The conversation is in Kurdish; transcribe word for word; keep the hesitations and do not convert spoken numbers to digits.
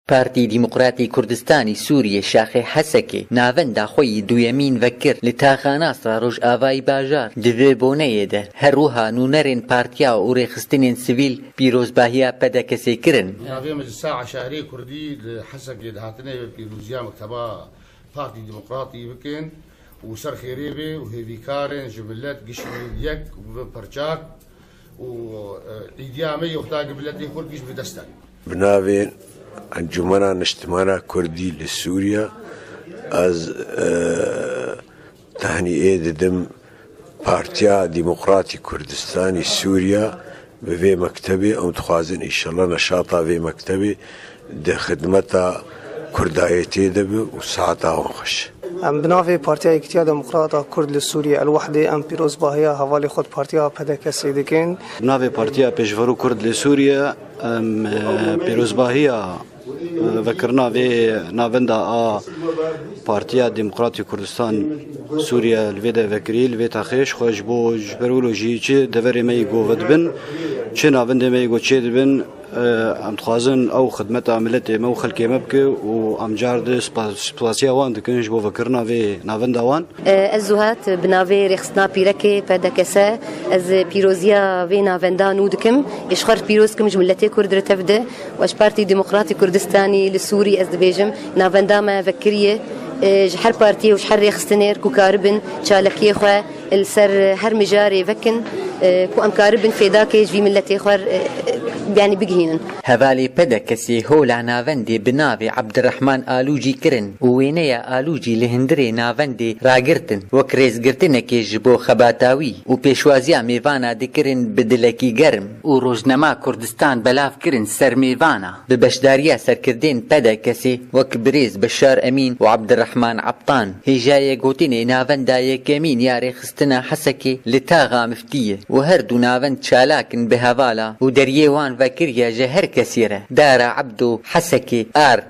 Partî Demokratî Kurdistanî Sûriyê Şaxê Hesekê navenda xwe yî duyemîn vekir li taxa nas re Rojavayî bajar. Di vê boneyê de her wiha nûnerên partiya û rêxistinên sivîl pîrozbahiya P D K S'ê kirin. Navê me ji sa'a şehrê Kurdî li Hesekê dihatine pîroziya mekteba Partî Demokratî bikin û ser xêrê bê û hêvîkarên ji milet giş yek bi perçak û, e, îdiya me yê xwe da gi miletê Kurd giş bi dest e. Bi navê Encûmena Niştimana Kurdî li Sûriye, ez, e, tehnîyê didim Partiya Demokratî Kurdistanî Sûriye bi vê mektebê. Em dixwazin înşallah neşata vê mektebê di xidmeta Kurdayetê de bi û saeta wan xweş. Em bi navê Partiya Yekîtiya Demokrata Kurd li Sûriye, El Wehdê, em pîrozbahiya hevalê xwe di Partiya P D K S'ê dikin. Bi navê Partiya Pêşverû Kurd li Sûriye, em, e, pîrozbahiya, e, vekirina vê navenda a Partiya Demokratî Kurdistan Sûriye li vê de vekirî, li vê taxê ji xwe ji bo, ji ber wilo jî çi deverê me yî go vedibin, çi navendê me yî go çêdibin, e, em dixwazin ew xidmeta miletê me û xelkê me bike û em car di spas-, spasiya wan dikin ji bo vekirina vê navenda wan. E, ez Zuhat, bi navê Rêxistina Pîrekê P D K S, ez pîroziya vê navenda nû dikim. Ê ji xwe re pîroz kim ji miletê Kurd re tev de û ez ji Partî Demokratî Kurdistanî li Sûrî ez dibêjim, navenda me vekiriye, e, ji her partiyê û ji her rêxistinê re ku karibin çalakiyê xwe li ser her mijarê vekin, e, ku em karibin fêdakê ji vî miletê xwe re, e, e, yanî bigihînin. Hevalê P D K S'ê hola navendê bi navê Abdirehman Alûcî kirin û wêneya Alûcî li hundirê navendê ragirtin, wek rêzgirtinekê ji bo xebata wî û pêşwaziya mêvana dikirin bi dilekî germ û rojnema Kurdistan belav kirin ser mêvana. Bi beşdariya serkirdên P D K S'ê wek birêz Beşar Emîn û Abdirehman Aptan, hêjayê gotinê navenda yekemîn ya rêxistina Hesekê li taxa miftî ye û her du navend çalak in bi hevala û deriyê wan vekiriye ji her kesî re. Dara Ebdo, Hesekê, Ark,